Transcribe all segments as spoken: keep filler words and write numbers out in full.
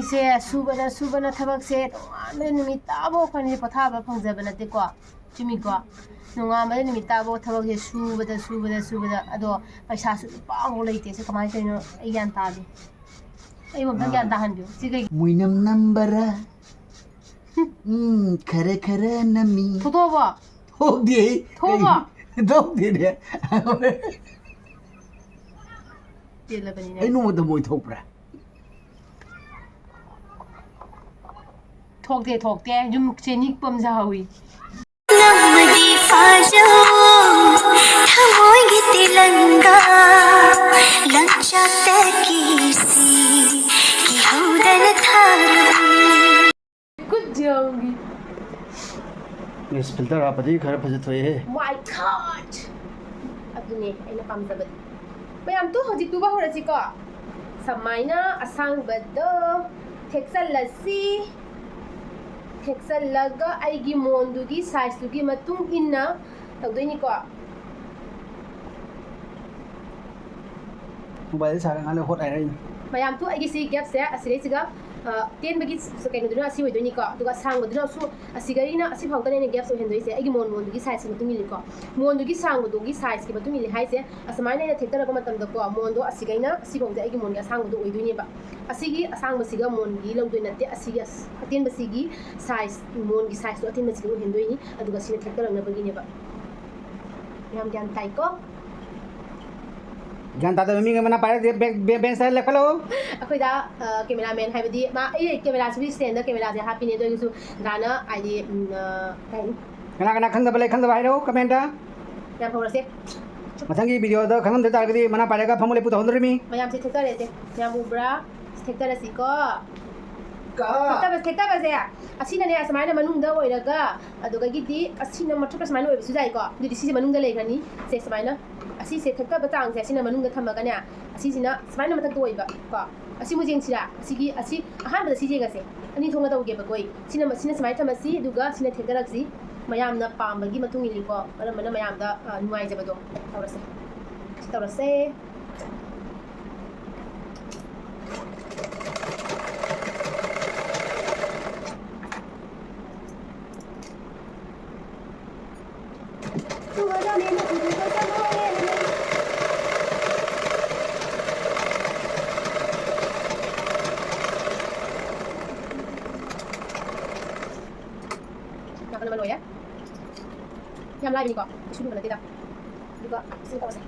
ꯑꯩꯁꯦ ꯁꯨꯕꯅ, ꯁꯨꯕꯅ ꯊꯕꯛꯁꯦ ꯅꯣꯡꯉꯥꯟꯕꯗ ꯅꯨꯃꯤꯠ ꯇꯥꯕ ꯑꯩꯈꯣꯏꯅꯗꯤ ꯄꯣꯊꯥꯕ ꯐꯪꯖꯕ ꯅꯠꯇꯦꯀꯣ꯫ ꯆꯨꯝꯃꯤꯀꯣ? ꯅꯣꯡꯉꯥꯟꯕꯗ ꯅꯨꯃꯤꯠ ꯇꯥꯕ ꯊꯕꯛꯁꯦ ꯁꯨꯕꯗ, ꯁꯨꯕꯗ, ꯁꯨꯕꯗ꯫ ꯑꯗꯣ ꯄꯩꯁꯥꯁꯨ ꯂꯨꯄꯥ ꯑꯃꯐꯥꯎ ꯂꯩꯇꯦ꯫ ꯁꯤ ꯀꯃꯥꯏꯅ ꯇꯧꯔꯤꯅꯣ? ꯑꯩ ꯒ꯭ꯌꯥꯟ ꯇꯥꯗꯦ꯫ ꯑꯩꯕꯨ ꯑꯝꯇ ꯒ꯭ꯌꯥꯟ ꯇꯥꯍꯟꯕꯤꯌꯨ꯫ ꯁꯤ ꯀꯩ ꯃꯣꯏꯅꯝ ꯅꯝꯕꯔ꯫ ꯎꯝ, ꯈꯔ ꯈꯔ ꯅꯝꯃꯤ꯫ ꯊꯣꯛꯇꯣꯛꯑꯕꯣ? ꯊꯣꯛꯇꯦ꯫ ꯊꯣꯛꯑꯕꯣ? ꯀꯩ? ꯊꯣꯛꯇꯦꯅꯦ꯫ ꯄꯦꯜꯂꯕꯅꯤꯅꯦ꯫ ꯑꯩ ꯅꯣꯡꯃꯇ ꯃꯣꯏ ꯊꯣꯛꯄ꯭ꯔꯥ? ꯊꯣꯛꯇꯦ, ꯊꯣꯛꯇꯦ꯫ ꯌꯨꯝ ꯆꯦꯅꯤꯛꯄ ꯑꯃ ꯁꯥꯍꯧꯋꯤ꯫ ꯅꯝꯃꯗꯤ ꯐꯥꯖꯧ, ꯊꯃꯣꯏꯒꯤ ꯇꯤꯂꯪꯒꯥ, ꯂꯪꯆꯥꯛꯇ ꯀꯤꯁꯤ, ꯀꯤꯍꯧꯗꯅ ꯊꯥꯔꯨ꯫ Good job꯫ Yes, filter ꯍꯥꯞꯄꯗꯤ ꯈꯔ ꯐꯖꯊꯣꯛꯑꯦꯍꯦ꯫ My God! ꯑꯗꯨꯅꯦ ꯑꯩꯅ ꯄꯥꯝꯖꯕꯗꯤ꯫ ꯃꯌꯥꯝ ꯇꯨ ꯍꯧꯖꯤꯛ ꯇꯨꯕ ꯍꯧꯔꯁꯤꯀꯣ꯫ ꯁꯨꯃꯥꯏꯅ ꯑꯁꯥꯡꯕꯗꯣ ꯊꯦꯛꯆꯜꯂꯁꯤ꯫ ꯊꯦꯛꯆꯜꯂꯒ ꯑꯩꯒꯤ ꯃꯣꯟꯗꯨꯒꯤ sizeꯇꯨꯒꯤ ꯃꯇꯨꯡ ꯏꯟꯅ ꯇꯧꯗꯣꯏꯅꯤꯀꯣ꯫ Mobile ꯁꯥꯔ ꯉꯥꯏꯍꯥꯛ ꯂꯩ ꯍꯣꯠ ꯍꯥꯏꯔꯛꯏꯅꯤ꯫ ꯃꯌꯥꯝ ꯇꯨ ꯑꯩꯒꯤ ꯁꯤ gapꯁꯦ ꯑꯁꯤꯗꯩꯁꯤꯒ, ꯑ, ꯇꯦꯟꯕꯒꯤ ꯀꯩꯅꯣꯗꯨꯅ ꯑꯁꯤ ꯑꯣꯏꯗꯣꯏꯅꯤꯀꯣ꯫ ꯑꯗꯨꯒ ꯁꯥꯡꯕꯗꯨꯅꯁꯨ ꯑꯁꯤꯒꯩꯅ ꯑꯁꯤꯐꯥꯎꯗꯅ ꯑꯩꯅ gaps ꯑꯣꯏꯍꯟꯗꯣꯏꯁꯦ ꯑꯩꯒꯤ ꯃꯣꯟ ꯃꯣꯟꯗꯨꯒꯤ sizeꯀꯤ ꯃꯇꯨꯡ ꯏꯜꯂꯤꯀꯣ꯫ ꯃꯣꯟꯗꯨꯒꯤ ꯁꯥꯡꯕꯗꯨꯒꯤ sizeꯀꯤ ꯃꯇꯨꯡ ꯏꯜꯂꯤ ꯍꯥꯏꯁꯦ ꯑꯁꯨꯃꯥꯏꯅ ꯑꯩꯅ ꯊꯦꯛꯇꯔꯛꯄ ꯃꯇꯝꯗꯀꯣ, ꯃꯣꯟꯗꯣ ꯑꯁꯤꯒꯩꯅ ꯑꯁꯤꯐꯥꯎꯁꯦ ꯑꯩꯒꯤ ꯃꯣꯟꯒꯤ ꯑꯁꯥꯡꯕꯗꯣ ꯑꯣꯏꯗꯣꯏꯅꯦꯕ꯫ ꯑꯁꯤꯒꯤ ꯑꯁꯥꯡꯕꯁꯤꯒ ꯃꯣꯟꯒꯤ ꯂꯧꯗꯣꯏ ꯅꯠꯇꯦ, ꯑꯁꯤꯒꯤ ꯑꯁ-, ꯑꯇꯦꯟꯕꯁꯤꯒꯤ size, ꯃꯣꯟꯒꯤ sizeꯇꯣ ꯑꯇꯦꯟꯕꯁꯤꯒ ꯑꯣꯏꯍꯟꯗꯣꯏꯅꯤ꯫ ꯑꯗꯨꯒ ꯁꯤꯅ ꯊꯦꯛꯇꯔꯛꯅꯕꯒꯤꯅꯦꯕ꯫ ꯌꯥꯝ ꯒ꯭ꯌꯥꯟ ꯇꯥꯏꯀꯣ? ꯒ꯭ꯌꯥꯟ ꯇꯥꯗꯕ ꯃꯤꯒ ꯃꯅꯥ ꯄꯥꯏꯔꯗꯤ ꯕꯦ-, ꯕꯦ-, benchꯇ ꯂꯦꯞꯈꯠꯂꯣ꯫ ꯑꯩꯈꯣꯏꯗ, ꯑ, cameraman ꯍꯥꯏꯕꯗꯤ ꯃꯥ, ꯑꯩ cameraꯁꯤꯕꯨꯗꯤ standꯗ cameraꯁꯦ ꯍꯥꯞꯄꯤꯅꯦ, ꯑꯗꯨ ꯑꯣꯏꯔꯒꯁꯨ ꯗꯥꯅ ꯍꯥꯏꯗꯤ, ꯎꯝ, ꯑ, ꯀꯩ ꯍꯥꯏꯅꯤ? ꯀꯅꯥ ꯀꯅꯥ ꯈꯪꯗꯕ ꯂꯩ, ꯈꯪꯗꯕ ꯍꯥꯏꯔꯛꯑꯣ commentꯇ꯫ ꯌꯥꯝ ꯍꯧꯔꯁꯦ꯫ ꯃꯊꯪꯒꯤ videoꯗ ꯈꯪꯉꯝꯗ ꯇꯥꯔꯒꯗꯤ ꯃꯅꯥ ꯄꯥꯏꯔꯒ ꯐꯝꯃꯨ ꯂꯦꯞꯄꯨ ꯇꯧꯍꯟꯗꯣꯔꯤꯃꯤ꯫ ꯃꯌꯥꯝꯁꯦ ꯊꯦꯛꯇꯔꯦꯁꯦ꯫ ꯃꯌꯥꯝ ꯎꯕ꯭ꯔꯥ? ꯊꯦꯛꯇꯔꯁꯤꯀꯣ꯫ ꯊꯦꯛꯇꯕ-, ꯊꯦꯛꯇꯕꯁꯦ ꯑꯁꯤꯅꯅꯦ ꯁꯨꯃꯥꯏꯅ ꯃꯅꯨꯡꯗ ꯑꯣꯏꯔꯒ, ꯑꯗꯨꯗꯒꯤꯗꯤ ꯑꯁꯤꯅ ꯃꯊꯛꯇ ꯁꯨꯃꯥꯏꯅ ꯑꯣꯏꯕꯁꯨ ꯌꯥꯏꯀꯣ꯫ ꯑꯗꯨꯗꯤ ꯁꯤꯁꯦ ꯃꯅꯨꯡꯗ ꯂꯩꯈ꯭ꯔꯅꯤ꯫ ꯁꯦ ꯁꯨꯃꯥꯏꯅ ꯑꯁꯤꯁꯦ ꯊꯦꯛꯇꯕ ꯆꯥꯡꯁꯦ ꯑꯁꯤꯅ ꯃꯅꯨꯡꯗ ꯊꯝꯃꯒꯅꯦ, ꯑꯁꯤꯁꯤꯅ ꯁꯨꯃꯥꯏꯅ ꯃꯊꯛꯇ ꯑꯣꯏꯕ ꯀꯣ꯫ ꯑꯁꯤꯃꯨꯛ ꯌꯦꯡꯁꯤꯔꯥ? ꯑꯁꯤꯒꯤ, ꯑꯁꯤ ꯑꯍꯥꯟꯕꯗ ꯁꯤ ꯌꯦꯡꯉꯁꯦ꯫ ꯑꯅꯤ ꯊꯣꯛꯅ ꯇꯧꯒꯦꯕꯀꯣ ꯑꯩ꯫ ꯁꯤꯅ, ꯁꯤꯅ ꯁꯨꯃꯥꯏꯅ ꯊꯝꯃꯁꯤ, ꯑꯗꯨꯒ ꯁꯤꯅ ꯊꯦꯛꯇꯔꯛꯁꯤ꯫ ꯃꯌꯥꯝꯅ ꯄꯥꯝꯕꯒꯤ ꯃꯇꯨꯡ ꯏꯜꯂꯤꯀꯣ꯫ ꯀꯔꯝꯕꯅ ꯃꯌꯥꯝꯗ, ꯑ, ꯅꯨꯡꯉꯥꯏꯖꯕꯗꯣ ꯇꯧꯔꯁꯦ꯫ ꯁꯤ ꯇꯧꯔꯁꯦ꯫ ꯃꯅꯝ ꯂꯣꯏꯔꯦ꯫ ꯌꯥꯝ ꯂꯥꯏꯕꯅꯤꯀꯣ, ꯀꯩꯁꯨ ꯂꯨꯕ ꯅꯠꯇꯦꯗ꯫ ꯑꯗꯨꯒ ꯁꯤ ꯇꯧꯔꯁꯦ꯫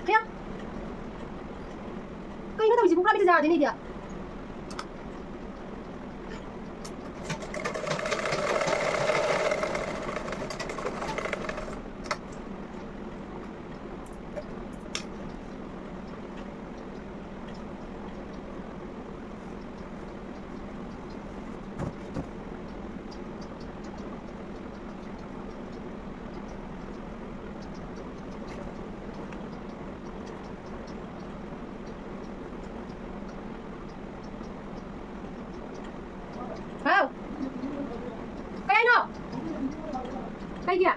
ꯀꯌꯥ? ꯀꯩꯅꯣ ꯇꯧꯔꯤꯁꯤꯕꯨ? ꯄꯨꯔꯥ ꯃꯤꯠꯁꯦ ꯌꯥꯗꯦꯅꯦ, ꯏꯗꯤꯌꯥ꯫ ꯍꯥꯎ꯫ ꯀꯩ ꯍꯥꯏꯅꯣ? ꯀꯩꯒꯤ?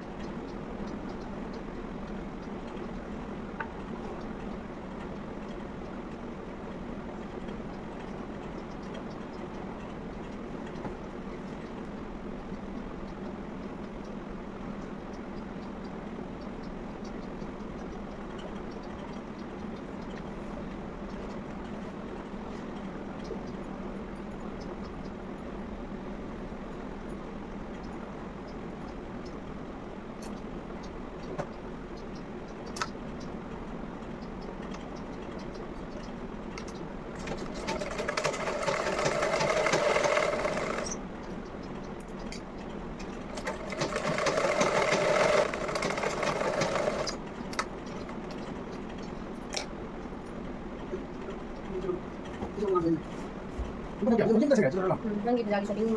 ꯎꯝ, ꯅꯪꯒꯤ ꯄꯤꯖꯥꯒꯤ ꯁꯣꯄꯤꯡ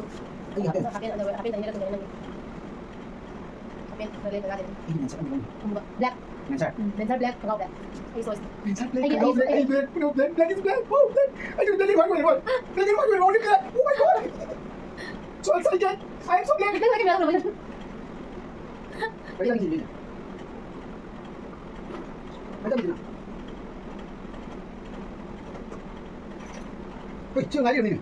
ꯑꯩꯒꯤ ꯍꯥꯄꯦꯟ꯫ ꯍꯥꯄꯦꯟ ꯑꯗꯨꯒ ꯍꯥꯄꯦꯟ ꯑꯅꯤꯔꯛ ꯇꯧꯖꯔꯦ ꯅꯪꯒꯤ꯫ ꯍꯥꯄꯦꯟ ꯈꯔ ꯂꯩꯗ ꯌꯥꯗꯦ꯫ ꯑꯩꯒꯤ ꯂꯦꯟꯁꯔ ꯑꯃ ꯂꯩꯅꯤ꯫ ꯈꯨꯝꯕ꯫ ꯕ꯭ꯂꯦꯛ꯫ ꯂꯦꯟꯁꯔ꯫ ꯎꯝ, ꯂꯦꯟꯁꯔ ꯕ꯭ꯂꯦꯛ, ꯈꯣꯡꯒ꯭ꯔꯥꯎ ꯕ꯭ꯂꯦꯛ꯫ ꯑꯩ ꯆꯣꯏꯁ꯫ ꯂꯦꯟꯁꯔ ꯕ꯭ꯂꯦꯛ, ꯑꯩꯒꯤ, ꯈꯣꯡꯒ꯭ꯔꯥꯎ ꯑꯩꯒꯤ, ꯕ꯭ꯂꯦꯛ, ꯑꯩꯒꯤ ꯕ꯭ꯂꯦꯛ, ꯕ꯭ꯂꯦꯛ ꯏꯁ ꯕ꯭ꯂꯦꯛ꯫ ꯋꯥꯎ, ꯕ꯭ꯂꯦꯛ꯫ ꯑꯩꯒꯤ ꯕ꯭ꯂꯦꯛ ꯏꯁ ꯕ꯭ꯂꯦꯛ꯫ ꯑꯣ ꯃꯥꯏ ꯒꯣꯗ꯫ ꯆꯣ, ꯆꯣ, ꯆꯣ꯫ ꯑꯩ ꯁꯨꯝ ꯂꯦꯞ-, ꯅꯪ ꯀꯩꯅꯣ ꯇꯧꯕ꯫ ꯀꯩꯗꯧꯔꯤꯅꯣ? ꯀꯩꯗꯧꯔꯤꯅꯣ? ꯍꯣꯏ, ꯆꯨ ꯉꯥꯏꯔꯤꯕꯅꯤꯅꯦ꯫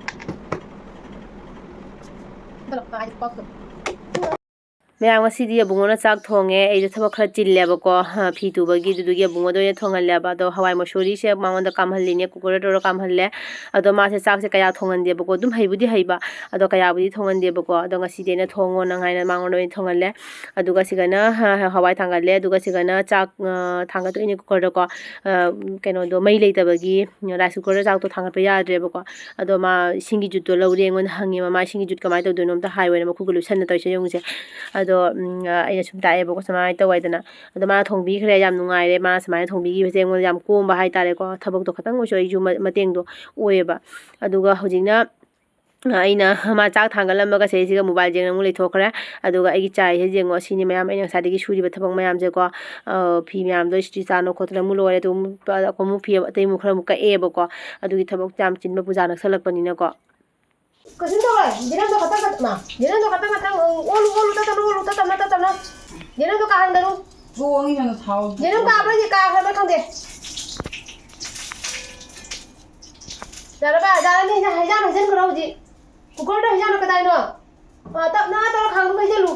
ꯃꯌꯥꯝ, ꯉꯁꯤꯗꯤ ꯑꯕꯨꯡꯉꯣꯅ ꯆꯥꯛ ꯊꯣꯡꯉꯦ꯫ ꯑꯩꯗꯣ ꯊꯕꯛ ꯈꯔ ꯆꯤꯜꯂꯦꯕꯀꯣ, ꯍꯥ, ꯐꯤ ꯇꯨꯕꯒꯤ, ꯑꯗꯨꯗꯨꯒꯤ ꯑꯕꯨꯡꯉꯣꯗ ꯑꯣꯏꯅ ꯊꯣꯡꯍꯜꯂꯦꯕ꯫ ꯑꯗꯣ ꯍꯋꯥꯏ ꯃꯁꯣꯔꯤꯁꯦ ꯃꯉꯣꯟꯗ ꯀꯥꯝꯍꯜꯂꯤꯅꯦ, cooker ꯗ ꯇꯧꯔ ꯀꯥꯝꯍꯜꯂꯦ꯫ ꯑꯗꯣ ꯃꯥꯁꯦ ꯆꯥꯛꯁꯦ ꯀꯌꯥ ꯊꯣꯡꯍꯟꯗꯦꯕꯀꯣ, ꯑꯗꯨꯝ ꯍꯩꯕꯨꯗꯤ ꯍꯩꯕ, ꯑꯗꯣ ꯀꯌꯥꯕꯨꯗꯤ ꯊꯣꯡꯍꯟꯗꯦꯕꯀꯣ꯫ ꯑꯗꯣ ꯉꯁꯤꯗꯤ ꯑꯩꯅ ꯊꯣꯡꯉꯣ ꯅꯪ ꯍꯥꯏꯅ ꯃꯉꯣꯟꯗ ꯑꯣꯏꯅ ꯊꯣꯡꯍꯜꯂꯦ꯫ ꯑꯗꯨꯒ ꯁꯤꯒꯅ, ꯍ-, ꯍ-, ꯍꯋꯥꯏ ꯊꯥꯡꯒꯠꯂꯦ, ꯑꯗꯨꯒ ꯁꯤꯒꯅ ꯆꯥꯛ, ꯑ, ꯊꯥꯡꯒꯠꯇꯣꯏꯅꯦ cooker ꯗꯀꯣ꯫ ꯑ, ꯀꯩꯅꯣꯗꯣ, ꯃꯩ ꯂꯩꯇꯕꯒꯤ rice cooker ꯗ ꯆꯥꯛꯇꯣ ꯊꯥꯡꯒꯠꯄ ꯌꯥꯗ꯭ꯔꯦꯕꯀꯣ꯫ ꯑꯗꯣ ꯃꯥ ꯏꯁꯤꯡꯒꯤ ꯖꯨꯠꯇꯣ ꯂꯧꯔꯦ, ꯑꯩꯉꯣꯟꯗ ꯍꯪꯉꯦ, "ꯃꯃꯥ, ꯏꯁꯤꯡꯒꯤ ꯖꯨꯠ ꯀꯃꯥꯏꯅ ꯇꯧꯗꯣꯏꯅꯣ ꯑꯝꯇ ꯍꯥꯏꯌꯣꯅ", ꯃꯈꯨꯠꯀ ꯂꯨꯞꯁꯟꯅ ꯇꯧꯔꯤꯁꯦ ꯌꯦꯡꯉꯨꯁꯦ꯫ ꯑꯗꯣ, ꯎꯝ, ꯑ, ꯑꯩꯅ ꯁꯨꯝ ꯇꯥꯛꯑꯦꯕꯀꯣ, ꯁꯨꯃꯥꯏꯅ ꯇꯧ ꯍꯥꯏꯗꯅ꯫ ꯑꯗꯣ ꯃꯥꯅ ꯊꯣꯡꯕꯤꯈ꯭ꯔꯦ, ꯌꯥꯝ ꯅꯨꯡꯉꯥꯏꯔꯦ꯫ ꯃꯥꯅ ꯁꯨꯃꯥꯏꯅ ꯊꯣꯡꯕꯤꯈꯤꯕꯁꯦ ꯑꯩꯉꯣꯟꯗ ꯌꯥꯝ ꯀꯣꯝꯕ ꯍꯥꯏꯇꯥꯔꯦꯀꯣ꯫ ꯊꯕꯛꯇꯣ ꯈꯇꯪ ꯑꯣꯏꯁꯨ ꯑꯩꯁꯨ ꯃ-, ꯃꯇꯦꯡꯗꯣ ꯑꯣꯏꯌꯦꯕ꯫ ꯑꯗꯨꯒ ꯍꯧꯖꯤꯛꯅ ꯑꯩꯅ ꯃꯥ ꯆꯥꯛ ꯊꯥꯡꯒꯠꯂꯝꯃꯒ ꯁꯤꯗꯩꯁꯤꯒ mobile ꯌꯦꯡꯅ ꯑꯃꯨꯛ ꯂꯩꯊꯣꯛꯈ꯭ꯔꯦ꯫ ꯑꯗꯨꯒ ꯑꯩꯒꯤ ꯆꯥꯏꯁꯦ ꯌꯦꯡꯉꯣ, ꯑꯁꯤꯅꯤ ꯃꯌꯥꯝ ꯑꯩꯅ ꯉꯁꯥꯏꯗꯒꯤ ꯁꯨꯔꯤꯕ ꯊꯕꯛ ꯃꯌꯥꯝꯁꯦꯀꯣ꯫ ꯑ, ꯐꯤ ꯃꯌꯥꯝꯗꯣ ꯏꯁꯇ꯭ꯔꯤ ꯆꯥꯅ ꯈꯣꯠꯇꯅ ꯑꯃꯨꯛ ꯂꯣꯏꯔꯦ꯫ ꯑꯗꯨ ꯑꯃꯨꯛ, ꯑꯃꯨꯛ ꯐꯤ ꯑꯇꯩ ꯑꯃꯨꯛ ꯈꯔ ꯑꯃꯨꯛ ꯀꯛꯑꯦꯕꯀꯣ꯫ ꯑꯗꯨꯒꯤ ꯊꯕꯛ ꯌꯥꯝ ꯆꯤꯟꯕ ꯄꯨꯖꯥ ꯅꯛꯁꯜꯂꯛꯄꯅꯤꯅꯀꯣ꯫ ꯀꯩꯁꯨꯝ ꯇꯧꯔꯣꯏ꯫ ꯌꯦꯅꯝꯗꯣ ꯈꯇꯪ ꯈꯇꯪ, ꯃꯥ, ꯌꯦꯅꯝꯗꯣ ꯈꯇꯪ ꯈꯇꯪ ꯑꯣꯜꯂꯨ, ꯑꯣꯜꯂꯨ, ꯇꯞ ꯇꯞꯅ ꯑꯣꯜꯂꯨ, ꯇꯞ ꯇꯞꯅ, ꯇꯞ ꯇꯞꯅ꯫ ꯌꯦꯅꯝꯗꯣ ꯀꯥꯍꯟꯒꯅꯨ꯫ ꯆꯣꯡꯉꯤ ꯅꯪ ꯊꯥꯎ꯫ ꯌꯦꯅꯝ ꯀꯥꯕ꯭ꯔꯥ ꯌꯦ-, ꯀꯥꯈ꯭ꯔꯕ꯭ꯔꯥ ꯈꯪꯗꯦ꯫ ꯌꯥꯔꯕ? ꯌꯥꯔꯅꯤ, ꯍꯩꯖꯥꯡ ꯍꯩꯖꯤꯟꯈ꯭ꯔꯣ ꯍꯧꯖꯤꯛ꯫ Cooker ꯗ ꯍꯩꯖꯥꯡꯗꯣ ꯀꯗꯥꯏꯅꯣ? ꯑ, ꯇꯞꯅ ꯇꯧꯔ ꯈꯥꯡꯗꯣ ꯍꯩꯖꯜꯂꯨ꯫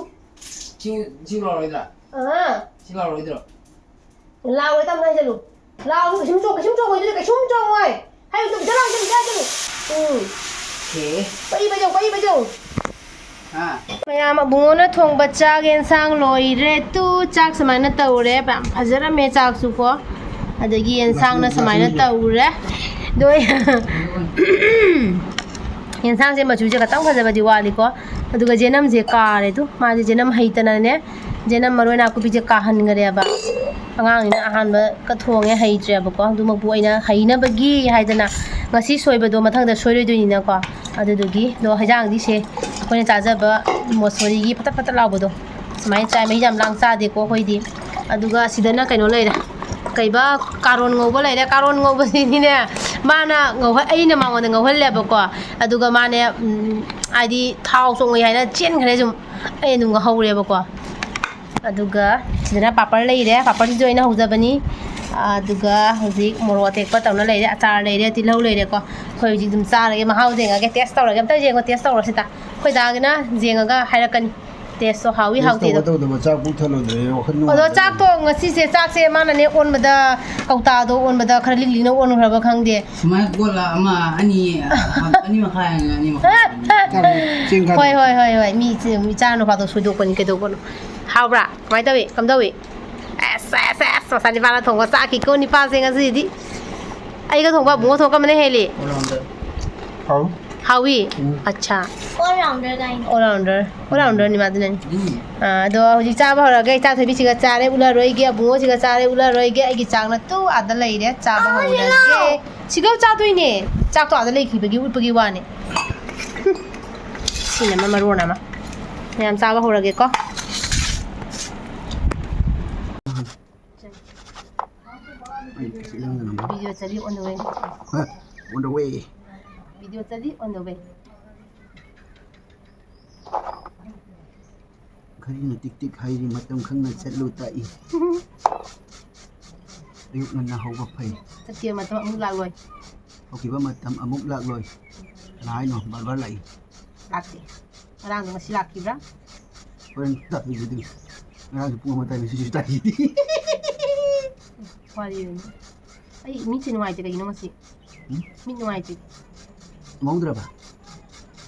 ꯁꯤ, ꯁꯤ ꯂꯥꯎꯔꯣꯏꯗ꯭ꯔꯥ? ꯑꯥ꯫ ꯁꯤ ꯂꯥꯎꯔꯣꯏꯗ꯭ꯔꯣ? ꯂꯥꯎꯔꯣꯏ, ꯇꯞꯅ ꯍꯩꯖꯜꯂꯨ꯫ ꯂꯥꯎꯔꯣꯏ, ꯀꯩꯁꯨꯝ ꯆꯣ-, ꯀꯩꯁꯨꯝ ꯆꯣꯡꯉꯣꯏ ꯑꯗꯨꯗꯤ, ꯀꯩꯁꯨꯝ ꯆꯣꯡꯉꯣꯏ꯫ ꯍꯩ, ꯑꯗꯨꯝ ꯆꯠꯂꯣ, ꯍꯩꯖꯜꯂꯨ, ꯍꯩꯖꯜꯂꯨ꯫ ꯎꯝ꯫ ꯑꯣꯀꯦ꯫ ꯄꯩ ꯄꯩꯖꯧ, ꯄꯩ ꯄꯩꯖꯧ꯫ ꯍꯥ? ꯃꯌꯥꯝ, ꯑꯕꯨꯡꯉꯣꯅ ꯊꯣꯡꯕ ꯆꯥꯛ ꯌꯦꯟꯁꯥꯡ ꯂꯣꯏꯔꯦ꯫ ꯇꯨ, ꯆꯥꯛ ꯁꯨꯃꯥꯏꯅ ꯇꯧꯔꯦ꯫ ꯌꯥꯝ ꯐꯖꯔꯝꯃꯦ ꯆꯥꯛꯁꯨꯀꯣ꯫ ꯑꯗꯒꯤ ꯌꯦꯟꯁꯥꯡꯅ ꯁꯨꯃꯥꯏꯅ ꯇꯧꯔꯦ꯫ ꯑꯗꯣ ꯌꯦꯟꯁꯥꯡꯁꯦ ꯃꯆꯨꯁꯦ ꯈꯇꯪ ꯐꯖꯕꯗꯤ ꯋꯥꯠꯂꯤꯀꯣ꯫ ꯑꯗꯨꯒ ꯖꯦꯅꯝꯁꯦ ꯀꯥꯔꯦ ꯇꯨ꯫ ꯃꯥꯁꯦ ꯖꯦꯅꯝ ꯍꯩꯇꯅꯅꯦ, ꯖꯦꯅꯝ ꯃꯔꯣꯏ ꯅꯥꯀꯨꯞꯄꯤꯁꯦ ꯀꯥꯍꯟꯈ꯭ꯔꯦꯕ꯫ ꯑꯉꯥꯡꯅꯤꯅ ꯑꯍꯥꯟꯕ ꯀ ꯊꯣꯡꯉꯦ, ꯍꯩꯇ꯭ꯔꯦꯕꯀꯣ꯫ ꯑꯗꯨꯃꯛꯄꯨ ꯑꯩꯅ ꯍꯩꯅꯕꯒꯤ ꯍꯥꯏꯗꯅ ꯉꯁꯤ ꯁꯣꯏꯕꯗꯣ ꯃꯊꯪꯗ ꯁꯣꯏꯔꯣꯏꯗꯣꯏꯅꯤꯅꯀꯣ꯫ ꯑꯗꯨꯗꯨꯒꯤ, ꯑꯗꯣ ꯍꯩꯖꯥꯡꯗꯤ ꯁꯦ ꯑꯩꯈꯣꯏꯅ ꯆꯥꯖꯕ ꯃꯣꯁꯣꯔꯤꯒꯤ ꯐꯇꯠ ꯐꯇꯠ ꯂꯥꯎꯕꯗꯣ ꯁꯨꯃꯥꯏꯅ ꯆꯥꯏ꯫ ꯃꯍꯤ ꯌꯥꯝ ꯂꯥꯡ ꯆꯥꯗꯦꯀꯣ ꯑꯩꯈꯣꯏꯗꯤ꯫ ꯑꯗꯨꯒ ꯁꯤꯗꯅ ꯀꯩꯅꯣ ꯂꯩꯔꯦ, ꯀꯩꯕ, ꯀꯥꯔꯣꯟ ꯉꯧꯕ ꯂꯩꯔꯦ꯫ ꯀꯥꯔꯣꯟ ꯉꯧꯕꯁꯤꯗꯤꯅꯦ, ꯃꯥꯅ ꯉꯧꯍ-, ꯑꯩꯅ ꯃꯉꯣꯟꯗ ꯉꯧꯍꯜꯂꯦꯕꯀꯣ꯫ ꯑꯗꯨꯒ ꯃꯥꯅꯦ, ꯎꯝ, ꯍꯥꯏꯗꯤ ꯊꯥꯎ ꯆꯣꯡꯉꯣꯏ ꯍꯥꯏꯅ ꯆꯦꯟꯈ꯭ꯔꯦ ꯁꯨꯝ꯫ ꯑꯩ ꯑꯗꯨꯝ ꯉꯧꯍꯧꯔꯦꯕꯀꯣ꯫ ꯑꯗꯨꯒ ꯁꯤꯗꯅ ꯄꯥꯄꯔ ꯂꯩꯔꯦ, ꯄꯥꯄꯔꯁꯤꯁꯨ ꯑꯩꯅ ꯍꯧꯖꯕꯅꯤ꯫ ꯑꯗꯨꯒ ꯍꯧꯖꯤꯛ ꯃꯣꯔꯣꯛ ꯑꯇꯦꯛꯄ ꯇꯧꯅ ꯂꯩꯔꯦ, ꯑꯆꯥꯔ ꯂꯩꯔꯦ, ꯇꯤꯜꯍꯧ ꯂꯩꯔꯦꯀꯣ꯫ ꯑꯩꯈꯣꯏ ꯍꯧꯖꯤꯛ ꯑꯗꯨꯝ ꯆꯥꯔꯒꯦ, ꯃꯍꯥꯎ ꯌꯦꯡꯉꯒꯦ, ꯇꯦꯁ ꯇꯧꯔꯒꯦ꯫ ꯑꯝꯇ ꯌꯦꯡꯉꯣ, ꯇꯦꯁ ꯇꯧꯔꯣ ꯁꯤꯗ꯫ ꯑꯩꯈꯣꯏ ꯗꯥꯒꯤꯅ ꯌꯦꯡꯉꯒ ꯍꯥꯏꯔꯛꯀꯅꯤ ꯇꯦꯁꯇꯣ ꯍꯥꯎꯏ ꯇꯦꯁ ꯍꯥꯎꯇꯦꯗꯣ꯫ ꯇꯧꯒꯗꯧꯗꯕ ꯆꯥꯛ ꯄꯨꯛ ꯊꯜꯂꯣꯏꯗ꯭ꯔꯦ, ꯋꯥꯈꯜ ꯑꯗꯣ ꯅꯨꯡꯉꯥꯏꯇ꯭ꯔꯦ꯫ ꯆꯥꯛꯇꯣ ꯉꯁꯤꯁꯦ, ꯆꯥꯛꯁꯦ ꯃꯥꯅꯅꯦ ꯑꯣꯟꯕꯗ, ꯀꯧꯇꯥꯗꯣ ꯑꯣꯟꯕꯗ ꯈꯔ ꯂꯤꯛ ꯂꯤꯛꯅ ꯑꯣꯟꯈ꯭ꯔꯕ ꯈꯪꯗꯦ꯫ ꯁꯨꯃꯥꯏꯅ ꯀꯣꯜꯂ ꯑꯃ, ꯑꯅꯤ, ꯑꯅꯤ ꯃꯈꯥꯏ, ꯑꯅꯤ ꯃꯈꯥꯏ꯫ ꯆꯥꯛ ꯆꯦꯡ ꯈꯥꯗ-꯫ ꯍꯣꯏ, ꯍꯣꯏ, ꯍꯣꯏ, ꯍꯣꯏ꯫ ꯃꯤ ꯆꯦ-, ꯃꯤ ꯆꯥ ꯅꯨꯄꯥꯗꯣ ꯁꯣꯏꯗꯣꯛꯄꯅꯤ, ꯀꯩꯗꯧꯕꯅꯣ? ꯍꯥꯎꯕ꯭ꯔꯥ? ꯀꯃꯥꯏꯅ ꯇꯧꯏ? ꯀꯝꯗꯧꯏ? ꯑꯦꯁ, ꯑꯦꯁ, ꯑꯦꯁ, ꯃꯆꯥ ꯅꯤꯄꯥꯅ ꯊꯣꯡꯕ ꯆꯥꯈꯤꯀꯣ, ꯅꯤꯄꯥꯁꯦ ꯉꯁꯤꯗꯤ꯫ ꯑꯩꯒ ꯊꯣꯡꯕ, ꯑꯕꯨꯡꯉꯣ ꯊꯣꯡꯕ ꯀꯝꯕꯅ ꯍꯦꯜꯂꯤ? All rounder꯫ ꯍꯥꯎ꯫ ꯍꯥꯎꯏ? ꯎꯝ꯫ ꯑꯠꯁꯥ꯫ All rounder ꯀꯥꯏꯅ꯫ All rounder꯫ All rounderꯅꯤ ꯃꯥꯗꯤ ꯅꯪ꯫ ꯎꯝ꯫ ꯑꯥ, ꯑꯗꯣ ꯍꯧꯖꯤꯛ ꯆꯥꯕ ꯍꯧꯔꯒꯦ꯫ ꯏꯆꯥ ꯊꯣꯏꯕꯤꯁꯤꯒ ꯆꯥꯔꯦ, ꯎꯠꯂꯔꯣꯏꯒꯦ꯫ ꯑꯕꯨꯡꯉꯣꯁꯤꯒ ꯆꯥꯔꯦ, ꯎꯠꯂꯔꯣꯏꯒꯦ꯫ ꯑꯩꯒꯤ ꯆꯥꯛꯅ ꯇꯨ ꯑꯥꯗ ꯂꯩꯔꯦ꯫ ꯆꯥꯕ ꯑꯥ, ꯍꯧꯔꯒꯦ꯫ ꯌꯦꯜꯂꯣ꯫ ꯁꯤꯒ ꯆꯥꯗꯣꯏꯅꯦ꯫ ꯆꯥꯛꯇꯣ ꯑꯥꯗ ꯂꯩꯈꯤꯕꯒꯤ ꯎꯠꯄꯒꯤ ꯋꯥꯅꯦ꯫ ꯁꯤꯅ ꯑꯃ ꯃꯔꯣꯟ ꯑꯃ꯫ ꯃꯌꯥꯝ ꯆꯥꯕ ꯍꯧꯔꯒꯦꯀꯣ꯫ ꯑꯩ ꯀꯩꯁꯨ ꯌꯥꯎꯗꯅ꯫ Video ꯆꯠꯂꯤ on the way꯫ ꯍꯥ? On the way꯫ Video ꯆꯠꯂꯤ on the way꯫ ꯘꯔꯤꯅ ꯇꯤꯛ ꯇꯤꯛ ꯍꯥꯏꯔꯤ, ꯃꯇꯝ ꯈꯪꯅ ꯆꯠꯂꯨ ꯇꯥꯛꯏ꯫ ꯑꯌꯨꯛ ꯉꯟꯅ ꯍꯧꯕ ꯐꯩ꯫ ꯆꯠꯈꯤꯕ ꯃꯇꯝ ꯑꯃꯨꯛ ꯂꯥꯛꯂꯣꯏ꯫ ꯍꯧꯈꯤꯕ ꯃꯇꯝ ꯑꯃꯨꯛ ꯂꯥꯛꯂꯣꯏ꯫ ꯀꯅꯥ ꯍꯥꯏꯅꯣ? ꯕꯥꯔ ꯕꯥꯔ ꯂꯥꯛꯏ꯫ ꯂꯥꯛꯇꯦ꯫ ꯉꯔꯥꯡꯗꯣ ꯉꯁꯤ ꯂꯥꯛꯈꯤꯕ꯭ꯔꯥ? ꯍꯣꯔꯦꯟ ꯇꯥꯛꯄꯤꯒꯦ ꯑꯗꯨ꯫ ꯉꯔꯥꯡꯁꯨ ꯄꯨꯡ ꯑꯃ ꯇꯥꯏ, ꯉꯁꯤꯁꯨ ꯇꯥꯛꯏ꯫ ꯋꯥꯔꯤꯅꯤ꯫ ꯑꯩ ꯃꯤꯠꯁꯦ ꯅꯨꯡꯉꯥꯏꯇꯦ, ꯀꯩꯒꯤꯅꯣ ꯉꯁꯤ? ꯎꯝ? ꯃꯤꯠ ꯅꯨꯡꯉꯥꯏꯇꯦ꯫ ꯃꯍꯧꯗ꯭ꯔꯕ?